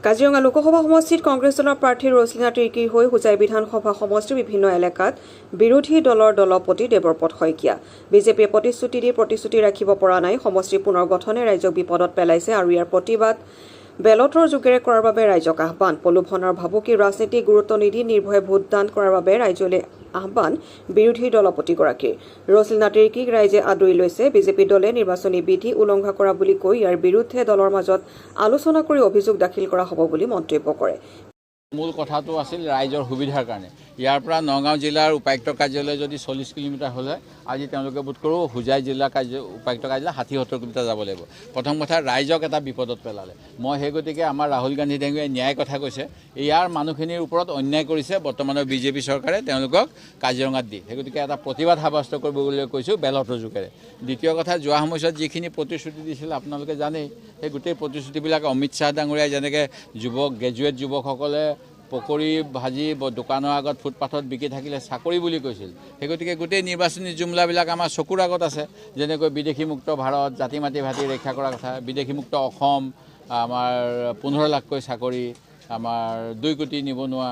কাজিৰঙা লোকসভা সমষ্টিত কংগ্ৰেছ দলৰ প্ৰাৰ্থী ৰজলীনা তিৰ্কীৰ হৈ হোজাই বিধানসভা সমষ্টিৰ বিভিন্ন এলেকাত বিৰোধী দলৰ দলপতি দেৱব্ৰত শইকীয়া। বিজেপিয়ে প্ৰতিশ্ৰুতি দি প্ৰতিশ্ৰুতি ৰাখিব পৰা নাই। সমষ্টিৰ পুনৰ গঠনে ৰাইজক বিপদত পেলাইছে আৰু ইয়াৰ প্ৰতিবাদ বেলটৰ যোগেৰে কৰাৰ বাবে ৰাইজক আহ্বান। প্ৰলোভনৰ ভাবুকি ৰাজনীতিক গুৰুত্ব নিদি নিৰ্ভয়ে ভোটদান কৰাৰ বাবে ৰাইজলৈ আহ্বান বিৰোধী দলপতিগৰাকীৰ। ৰজলীনা তিৰ্কীক ৰাইজে আদৰি লৈছে। বিজেপি দলে নিৰ্বাচনী বিধি উলংঘা কৰা বুলি কৈ ইয়াৰ বিৰুদ্ধে দলৰ মাজত আলোচনা কৰি অভিযোগ দাখিল কৰা হ'ব বুলি মন্তব্য কৰে। মূল কথাটো আছিল ৰাইজৰ সুবিধাৰ কাৰণে। ইয়াৰ পৰা নগাঁও জিলাৰ উপায়ুক্ত কাৰ্যালয় যদি 40 কিলোমিটাৰ হ'লে, আজি তেওঁলোকে বোধ কৰোঁ হোজাই জিলা উপায়ুক্ত কাৰ্যালয় 60-70 কিলোমিটাৰ যাব লাগিব। প্ৰথম কথা, ৰাইজক এটা বিপদত পেলালে। মই সেই গতিকে আমাৰ ৰাহুল গান্ধী ডাঙৰীয়াই ন্যায় কথা কৈছে। ইয়াৰ মানুহখিনিৰ ওপৰত অন্যায় কৰিছে বৰ্তমানৰ বিজেপি চৰকাৰে তেওঁলোকক কাজিৰঙাত দি। সেই গতিকে এটা প্ৰতিবাদ সাব্যস্ত কৰিব বুলি কৈছোঁ বেলটৰ যোগেৰে। দ্বিতীয় কথা, যোৱা সময়ছোৱাত যিখিনি প্ৰতিশ্ৰুতি দিছিল, আপোনালোকে জানেই, সেই গোটেই প্ৰতিশ্ৰুতিবিলাক অমিত শ্বাহ ডাঙৰীয়াই যেনেকৈ যুৱক, গ্ৰেজুৱেট যুৱকসকলে পকৰি ভাজি দোকানৰ আগত ফুটপাথত বিকি থাকিলে চাকৰি বুলি কৈছিল। সেই গতিকে গোটেই নিৰ্বাচনী জুমলাবিলাক আমাৰ চকুৰ আগত আছে। যেনেকৈ বিদেশী মুক্ত ভাৰত, জাতি মাটি ভাটি ৰক্ষা কৰাৰ কথা, বিদেশী মুক্ত অসম, আমাৰ 15 লাখকৈ চাকৰি, আমাৰ 2 কোটি নিবনুৱা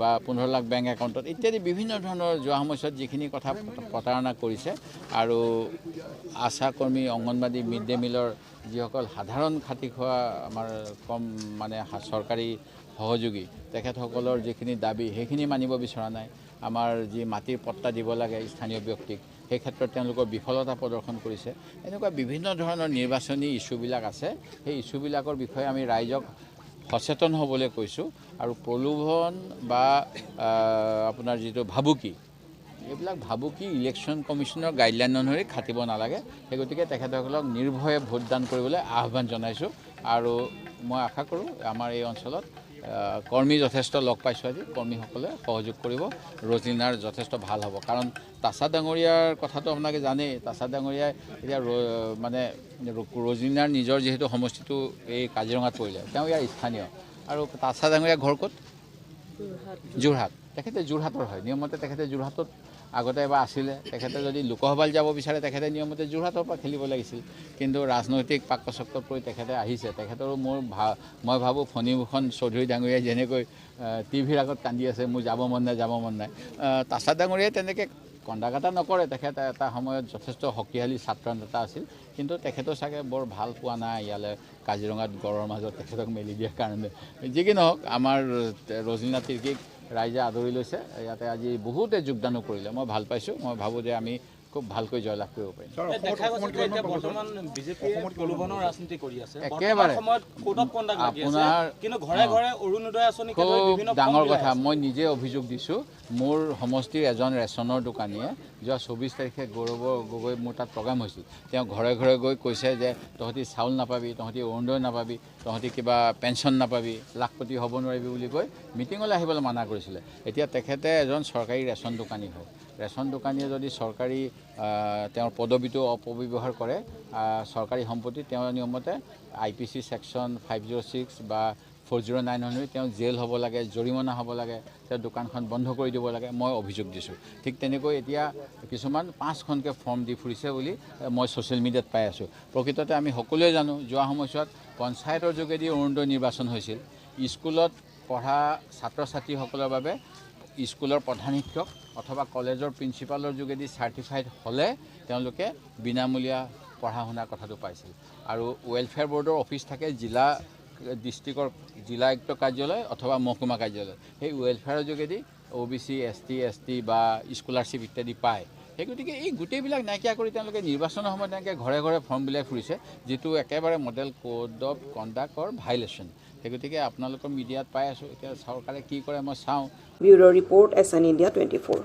বা 15 লাখ বেংক একাউণ্টত ইত্যাদি বিভিন্ন ধৰণৰ যোৱা সময়ছোৱাত যিখিনি কথা প্ৰতাৰণা কৰিছে আৰু আশাকৰ্মী, অংগনবাদী, মিড ডে মিলৰ যিসকল সাধাৰণ খাটি খোৱা আমাৰ কম মানে চৰকাৰী সহযোগী, তেখেতসকলৰ যিখিনি দাবী সেইখিনি মানিব বিচৰা নাই। আমাৰ যি মাটিৰ পট্টা দিব লাগে স্থানীয় ব্যক্তিক, সেই ক্ষেত্ৰত তেওঁলোকৰ বিফলতা প্ৰদৰ্শন কৰিছে। এনেকুৱা বিভিন্ন ধৰণৰ নিৰ্বাচনী ইছ্যুবিলাক আছে। সেই ইছ্যুবিলাকৰ বিষয়ে আমি ৰাইজক সচেতন হ'বলৈ কৈছোঁ। আৰু প্ৰলোভন বা আপোনাৰ যিটো ভাবুকি, এইবিলাক ভাবুকি ইলেকশ্যন কমিশ্যনৰ গাইডলাইন অনুসৰি খাটিব নালাগে। সেই গতিকে তেখেতসকলক নিৰ্ভয়ে ভোটদান কৰিবলৈ আহ্বান জনাইছোঁ। আৰু মই আশা কৰোঁ আমাৰ এই অঞ্চলত কৰ্মী যথেষ্ট লগ পাইছোঁ আজি, কৰ্মীসকলে সহযোগ কৰিব, ৰজলীনাৰ যথেষ্ট ভাল হ'ব। কাৰণ তাছা ডাঙৰীয়াৰ কথাটো আপোনালোকে জানেই। তাছা ডাঙৰীয়াই এতিয়া মানে ৰজলীনাৰ নিজৰ যিহেতু সমষ্টিটো এই কাজিৰঙাত পৰিলে, তেওঁ ইয়াৰ স্থানীয়। আৰু তাছা ডাঙৰীয়া ঘৰ ক'ত? যোৰহাট। তেখেতে যোৰহাটৰ হয়। নিয়মতে তেখেতে যোৰহাটত আগতে এবাৰ আছিলে। তেখেতে যদি লোকসভালৈ যাব বিচাৰে, তেখেতে নিয়মতে যোৰহাটৰ পৰা খেলিব লাগিছিল। কিন্তু ৰাজনৈতিক পাকচক্ৰত পৰি তেখেতে আহিছে। তেখেতৰো মোৰ মই ভাবোঁ, ফণীভূষণ চৌধুৰী ডাঙৰীয়াই যেনেকৈ টিভিৰ আগত কান্দি আছে, মোৰ যাব মন নাই, যাব মন নাই, তাছা ডাঙৰীয়াই তেনেকৈ কন্দা কটা নকৰে। তেখেত এটা সময়ত যথেষ্ট শক্তিশালী ছাত্ৰ নেতা আছিল। কিন্তু তেখেতো চাগে বৰ ভাল পোৱা নাই ইয়ালৈ কাজিৰঙাত গড়ৰ মাজত তেখেতক মেলি দিয়াৰ কাৰণে। যি কি নহওক, আমাৰ ৰজলীনা তিৰ্কীক ৰাইজে আদৰি লৈছে। ইয়াতে আজি বহুতে যোগদানো কৰিলে। মই ভাল পাইছোঁ। মই ভাবোঁ যে আমি খুব ভালকৈ জয়লাভ কৰিব পাৰিম। দেখা গৈছে যে এতিয়া বৰ্তমান বিজেপিয়ে প্ৰলোভনৰ ৰাজনীতি কৰি আছে। একেবাৰে। বৰ্তমান সময়ত কোড অফ কণ্ডাক্ট লাগি আছে। কিন্তু ঘৰে ঘৰে অৰুণোদয় আঁচনিকে ধৰি খুব বিভিন্ন ফৰ্ম ডাঙৰ বিলাই কথা। আছে। মই নিজে অভিযোগ দিছোঁ। মোৰ সমষ্টিৰ এজন ৰেচনৰ দোকানীয়ে যোৱা 24 তাৰিখে গৌৰৱ গগৈ মোৰ তাত প্ৰগ্ৰাম হৈছিল, তেওঁ ঘৰে ঘৰে গৈ কৈছে যে তহঁতি চাউল নাপাবি, তহঁতি অৰুণোদয় নাপাবি, তহঁতি কিবা পেঞ্চন নাপাবি, লাখপতি হ'ব নোৱাৰিবি বুলি কৈ মিটিঙলৈ আহিবলৈ মানা কৰিছিলে। এতিয়া তেখেতে এজন চৰকাৰী ৰেচন দোকানী হওক, ৰেচন দোকানীয়ে যদি চৰকাৰী তেওঁৰ পদবীটো অপব্যৱহাৰ কৰে চৰকাৰী সম্পত্তি, তেওঁৰ নিয়মতে IPC section 506 বা 409 অনুসৰি তেওঁ জেল হ'ব লাগে, জৰিমনা হ'ব লাগে, তেওঁ দোকানখন বন্ধ কৰি দিব লাগে। মই অভিযোগ দিছোঁ। ঠিক তেনেকৈ এতিয়া কিছুমান পাঁচখনকৈ ফৰ্ম দি ফুৰিছে বুলি মই ছ'চিয়েল মিডিয়াত পাই আছোঁ। প্ৰকৃততে আমি সকলোৱে জানো, যোৱা সময়ছোৱাত পঞ্চায়তৰ যোগেদি অৰুণোদয় নিৰ্বাচন হৈছিল। স্কুলত পঢ়া ছাত্ৰ ছাত্ৰীসকলৰ বাবে স্কুলৰ প্ৰধান শিক্ষক অথবা কলেজৰ প্ৰিন্সিপালৰ যোগেদি চাৰ্টিফাইড হ'লে তেওঁলোকে বিনামূলীয়া পঢ়া শুনাৰ কথাটো পাইছিল। আৰু ৱেলফেয়াৰ বৰ্ডৰ অফিচ থাকে জিলা, ডিষ্ট্ৰিক্টৰ জিলা আয়ুক্ত কাৰ্যালয় অথবা মহকুমা কাৰ্যালয়। সেই ৱেলফেয়াৰৰ যোগেদি O' B C, S C, S T বা স্কলাৰশ্বিপ ইত্যাদি পায়। সেই গতিকে এই গোটেইবিলাক নাইকিয়া কৰি তেওঁলোকে নিৰ্বাচনৰ সময়ত তেওঁলোকে ঘৰে ঘৰে ফৰ্ম বিলাই ফুৰিছে, যিটো একেবাৰে model code of conductor violation. সেই গতিকে আপোনালোকৰ মিডিয়াত পাই আছোঁ। এতিয়া চৰকাৰে কি কৰে মই চাওঁ। Bureau report, SN India 24।